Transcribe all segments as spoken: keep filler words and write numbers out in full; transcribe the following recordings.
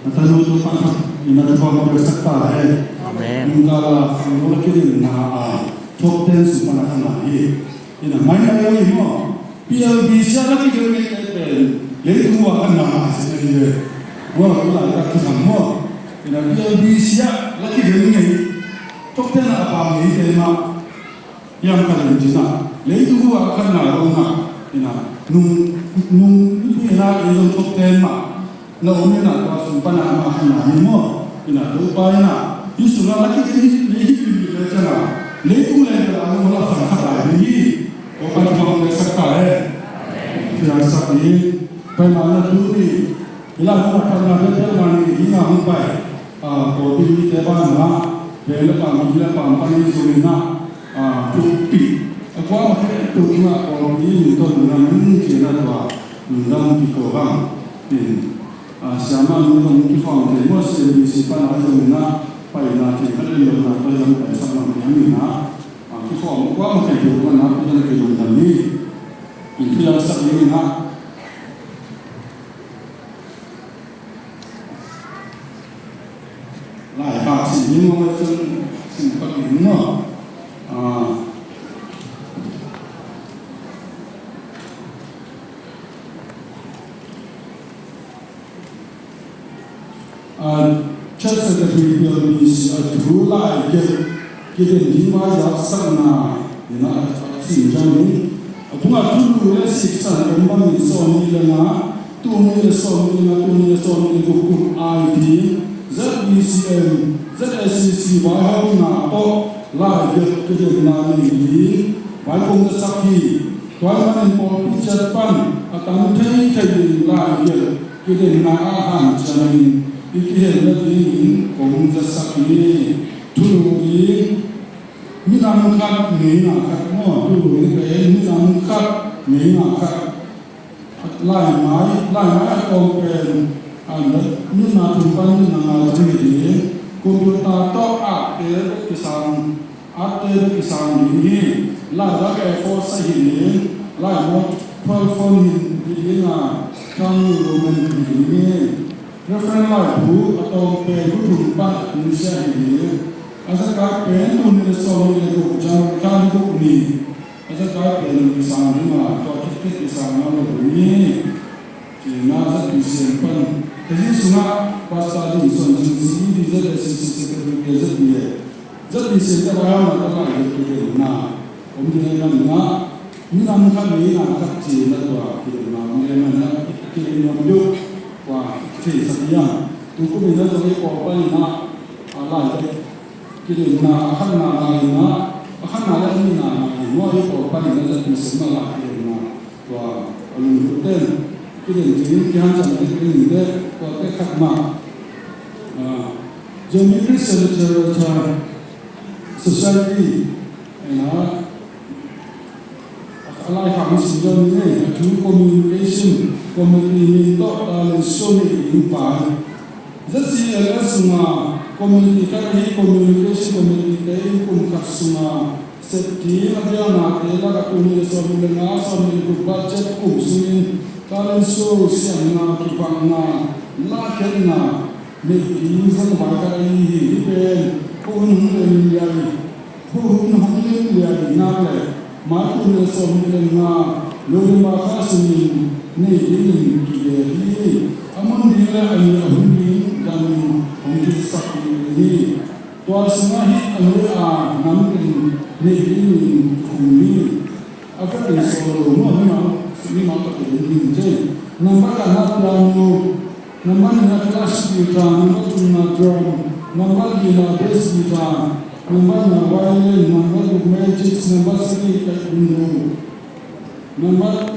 A tanu tu pan khat in a thupha hong piaksak ta hen. Amen. Nungkal a khangno la kidemna a top ten sung pan a khat na hi. Ina mai mai lo hi maw? P L B C a la kidem ngei te pen leitung ua khat na a si na hi ve. Maw, tu lai tak tu sang maw? Ina P L B C a la kidem ngei top ten a pang ngei te mah. Hiam khat in cina, leitung ua khat na lo na, ina, nung, nung, ina, ei lo top ten mah, na om ina, tua sung pan a mah khat na hi maw, ina, Topa ina, i sung a la kidem hi, lei hi, hi, hi, hi, hi, leitung le la, la, la, la, la, hi, Topa in thupha hong piaksak ta hen. Piaksak hi, pai mah na tu ni, Hi lai hong a khatna peuhpeuh mah nih ding a hong pai. A, Kawlpi mite banah veng le pam, inn le pam panin zong in ah, a, thupih. A kuamah khempeuh in ah Kawlpi min tawh lungdam ing ci-in ah tua lungdam kiko hang. In, a, siamah nu zong kikhawm thei maw, C M B C pan ah zong in ah paina thei khat le lona tawh zong paisak lam hiam in ah, a, kikhawm kuamah khempeuh in ah tua zong kilungdam hi. In piangsak ding in ah Lai pa sin ding maw, cun sin pak ding maw? Ah. Ah, Church Secretary P L B C a thu lai gelh kidem ding vai zaksakna in ah a sin ciangin a bungah thulu le siksan om bangin sawmnih le nga, tul nih le sawmnih le nga, tul nih le sawmnih le guk kum ai ding Z B C M, Z S C C vaihawmna tawh lai gelh kidemna nei ding vai kong na sak hi. Tua ahih manin pawlpi ciat pan a tam thei thei in lai gelh kidemna a hanciam in i kihel nadingin kong na sak hi. Thulu ding minam khat ngeina khat maw, thulu ding pen minam khat ngeina khat. Laimai, laimai a tawm pen, a, minam thum pan minam nga cang hi ding. Computer tawh a te bek kisang, a te bek kisang ding hi. Lai dak A four size hi ding. Lai mobile phone hi ding a, sang roman hi ding hi. Reference laibu a tawm pen bu thum pan a tung sia hi ding. A zakai pen tul nih le sawmnih le guk, January kha ni guk ni. A zakai pen kisang ding a, tua khit khit kisang lo ding hi. Cina Z B C M pan. Ka hi sungah Pastor Ding Suan Cing C E D Z S C C Secretary K Z B A. Z B C M te vai hau na ka lai kidemna om ding hi na. Minam khat ngeina khat cina tua kidemna om ding hi na. Kidemna om ding tua kidemna tu kum in na zong i pawlpi in na a lai kidemna a khatna lai in ah, a khatna le a nihna lai in ah, i pawlpi in ah, zat in sem a lai kidemna tua a lunglut ten kidem ding kihanciam ding in te tua te khat mah. Ah, Zomi Christian Literature Society in ah, a lai khak ni sim deuh ni nei, a thu communication committee min tawh talent show nei ding pai. Z C L S sunga committee khat ahi communication committee te in kum khat sunga sep ding a biaknate lak a tul nih le sawmnih le nga, sawmnih le guk budget kum sungin talent show siamna, kipakna, lahkhiatna nei ding zong vai khat ahi hi. Hih pen ko hun hong lem liai Hu hun hong lim lian nak le, mai tul nih le sawmnih le nga, November kha sungin nei dingin kigel hi. A mun ding le a ni a hun ding damin hong kilsak ding hi. Tua sungah hih a neu a nam teng nei dingin kikhum hi. A vekin sawh lo maw, hih mah, hih mah ka pe ding hi. Nambat khatna piano, nambat nihna clash guitar, nambat thumna drum, nambat lina bass guitar, nambat nga violin, nambat guk magic, nambat sagih kaihbundu, nambat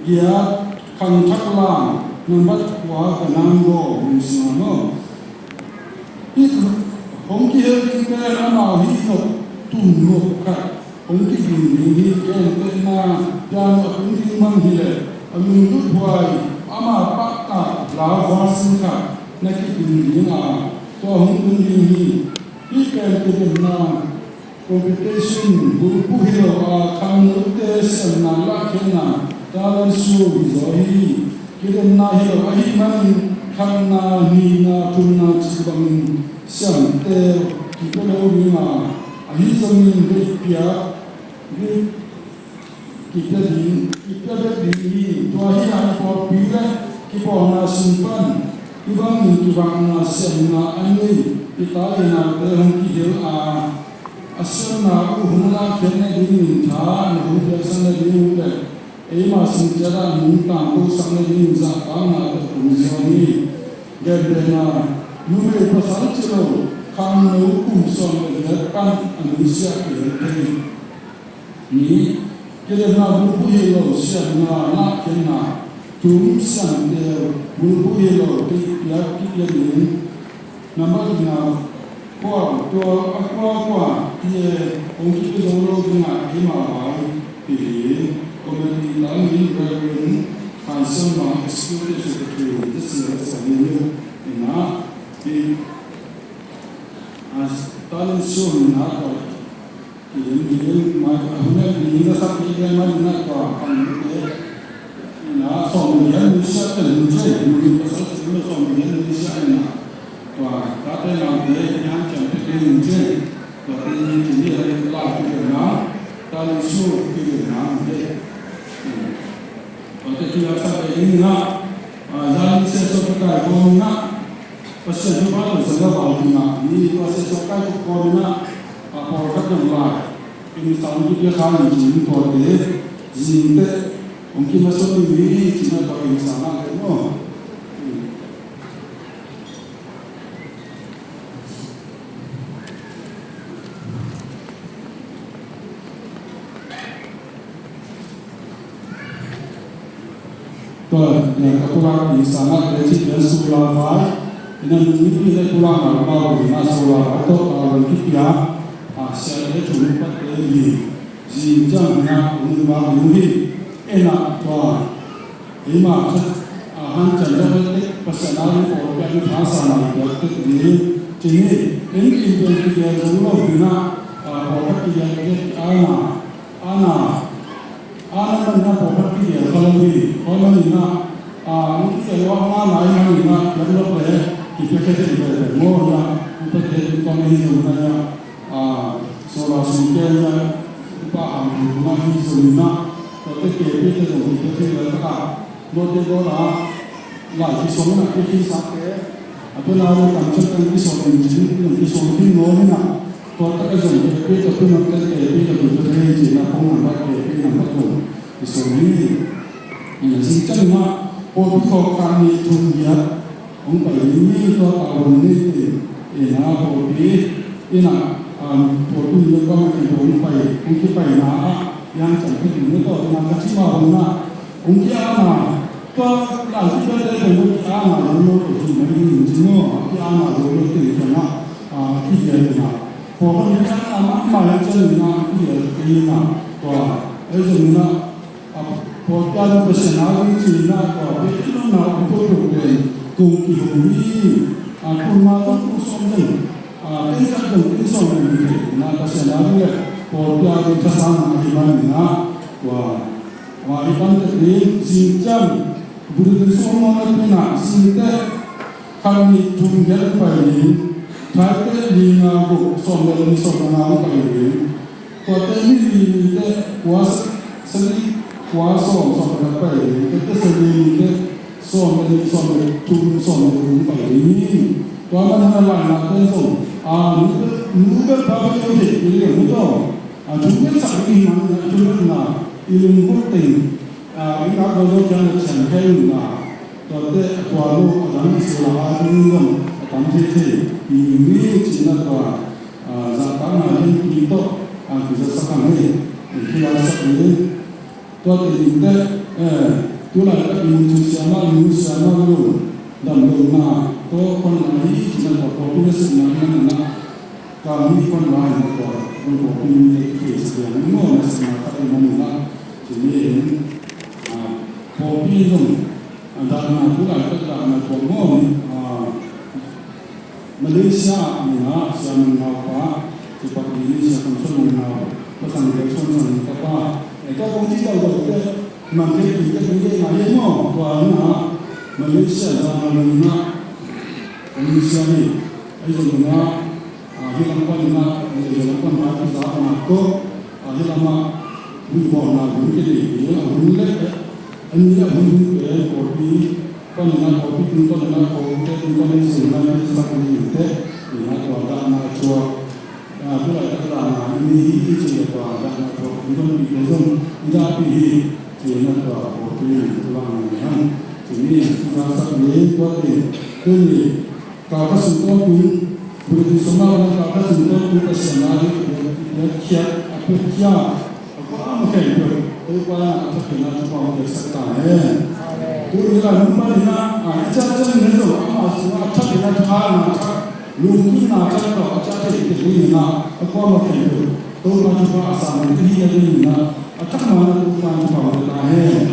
giat khangthak lam, nambat kua gananggaw, hong sing a maw. Hih hong kihel ding pen amau hih nop, tum nop khat hong kiding ding hi. Gentehna, piano a tung ding man hileh a lunglut huai, ama pahtak la version khat na kiding ding a, tua hong tung ding hi. Hih pen kidemna competition bulphuh hi lo a, khangnote siamna lahkhiatna talent show hi zaw hi. Kidemna hi lo ahih manin khatna, nihna, thumna cih bangin siamte kipia lo ding a, ahi zongin vei piak, vei kipia ding, kipia bek ding hi. Tua hi a, i pawlpi le kipawlna sung pan hih bangin kivakna siamna a nei i ta i naute hong kihel a, a siamna uh hong lakkhiat nadingin tha na hong piaksak nading uh le eima sung ciat ah nungtang kosak nadingin zahtakna tawh hong zawn hi. Gentehna, numei pasal ci lo, khangno kum sawm le giat pan a nusia kihel thei. Nih, kilemna bulphuh hi lo siamna, lakkhiatna, tum siamte bulphuh hi lo, kipia, kipia ding. Nambat nihna, kua, tua a kua kua, tia, hong kipia zo lo ding a, eima vai, ti hi, committee tangin Reverend Khan Sian Mang, Executive Secretary, te sia sa ni, ina, ti, a, talent show ni na, tua, Lim, lim, mai, a hun a lim na sak lim lim mai na tua, kan lim te. Na sawm lim ni sia kan lim ce, lim lim pasal sim na sawm lim ni sia na. Tua, ta te na te, yan chan te lim ce. Tua te ni ci ni a la ki na, ta lim su ki na te. Tua te ki a sa te ni na, a, zan ni se so ka kai ko na. Pasian thupha tawh zang a val ding ah, mi tua sia suak kai tuk kawm in ah, a pawlkhat dong lai, inn sang duk pia kha ning cin tuate, zing teh, hong kimasuak ding hi, cin ah tua inn sang ah leh maw. Tua, nia ka pulak inn sang ah te ci pian sula vai. Ina nung mipi te pulak na ka pau ina sula vai tawh ka wan kipia. A sia te thum pat te li. Zing ciang ina ung ma ung hi. Ina tua. Eima khat a han can deuh te Pasian a ri pawl pia ni pha sa na pia te ni. Ci ni. Eng in pian kipia zong lo ina. A pawl pia kipia te a na. A na. A na man na pawlkhat kidial kha lo hi, koi man in ah, a, hong kidial lo a nga nai man in ah, piak lok le, kipia khe thei ve ve maw in ah, upa te, upa te hi zong na in ah, a, solar sum te in ah, upa ang tu na hi zong in ah, tua te ke pi te zong kipia khe ve ve a, no te do na, lai ki song na, ki ki sa te, A tua na lo tam chet kan kisuak ding cin, kan kisuak ding lo hi na. Tua tak a zong ke pe tua tu na kan ke pe tua tu tu hei cin na kong na ba ke pe na ba tu. Kisuak ding hi. Ina zing ciang na pawlpi khawk khat nih thum giat hong pai ding hi tua ta hong ni te. Ina pawlpi ina, um, pawlpi nih kong nih hong pai, hong kipai na a yang cang ka ding ni tua tu na ka ci ma hong na. Hong ki a na. Tua lai ci bel te pen tua ki a na lo lo tua ci mai ding ci maw, ki a na lo lo te pen a, a, ki bia te na. Pawlkhat ki a na mahmah ciangin a ki bia te na. Tua, ei zong na, a, pawlpi a na Pasian a ding ci na, tua, bia ki lo na, tua, tua, tua, pen, kong ki hong hi, a, kong na zong kong sawm zong, a, kong zong kong sawm zong hi, na, Pasian a ding le, pawlpi a ding ka sa na, a, hi man na, tua, Tua i pan teh ding, zing ciang, Buddha sawm mawng a tuna, zing teh, khat nih thum giat pai ding, thai teh li nga guk sawm le li sawm le nga pai ding. Tua teh ni li ni teh, kua sa li, kua sawm sawm le pai ding. Tua teh sa li ni teh, sawm le li sawm le thum sawm le thum pai ding. Tua man na lai na teh sawm, a, nu, nu be pa be ko teh, ni le nu to. A, thum teh sa li man na, thum na, i lung guk teng. A, i ngak lo lo kiang le cian thei un la, tuate a tua lo a dang i sila a ding dong a tam thei thei, i mi mi cina tua, a, zahtakna ding pi tawh, a, kizatsak ang hi, i kila sak hi. Tuate ding te, eh, tulaitak i mu siama, i mu siama lo, dam lo na, tua khuan la hi, cina tua tua pi na suk na hi na na, ka mi khuan la hi na tua, tua tua pi mi te ki sa dia, mi mo na sa na ka i mo na, cina hi. A, pawlpi zong, a, dahna tu laitak dahna tuam maw, a, Malaysia ah ni a, Sia Mun Ngau Pa, Sia Pak Ni, Sia Kam Suan Mun Ngau, Pa Sang Dai Suan Sang Ni Ka Pa. E, ka kong ci dau dau te, man te ki te ki te ngai maw, tua ni a, Malaysia zang a lungna, Malaysia ni, a zong na, a, hi lam pan na, a zong na pan na, a zong na ko, a, hi lam a, hui bawm na, hui ke ni, a hui le, a ni a hui hui ke, ko pi, pan na, ko pi, tung pan na, ko pi, tung pan na, zong na, sak ni te, ni na ko da na chua. A, tu lai tak la na, ni hi hi ci le tua, da na tua, ni kon pi te zong, ni da pi hi, ci na tua, ko pi ni tua ni han, ci ni, na sak ni, tua ti, tu ni, ka ka sung tua tu, bu ti sung ma ka ka sung tua tu, ka sia na di, ki pia, a pia, a kua ma khen tu, tu kua na, a tak na, tu kua ma khen sak ta ne. Tu ni la, nu ma ni na, a, i cha cha ni zo, a ma sung, a tak na, ta na, tak. Lungkimna a tak tawh a ciah theih theih dingin ah a kuamah khempeuh Topa thupha a sang ding ka hi a dingin ah a thak mahmah Topa in thupha hong pia ta hen.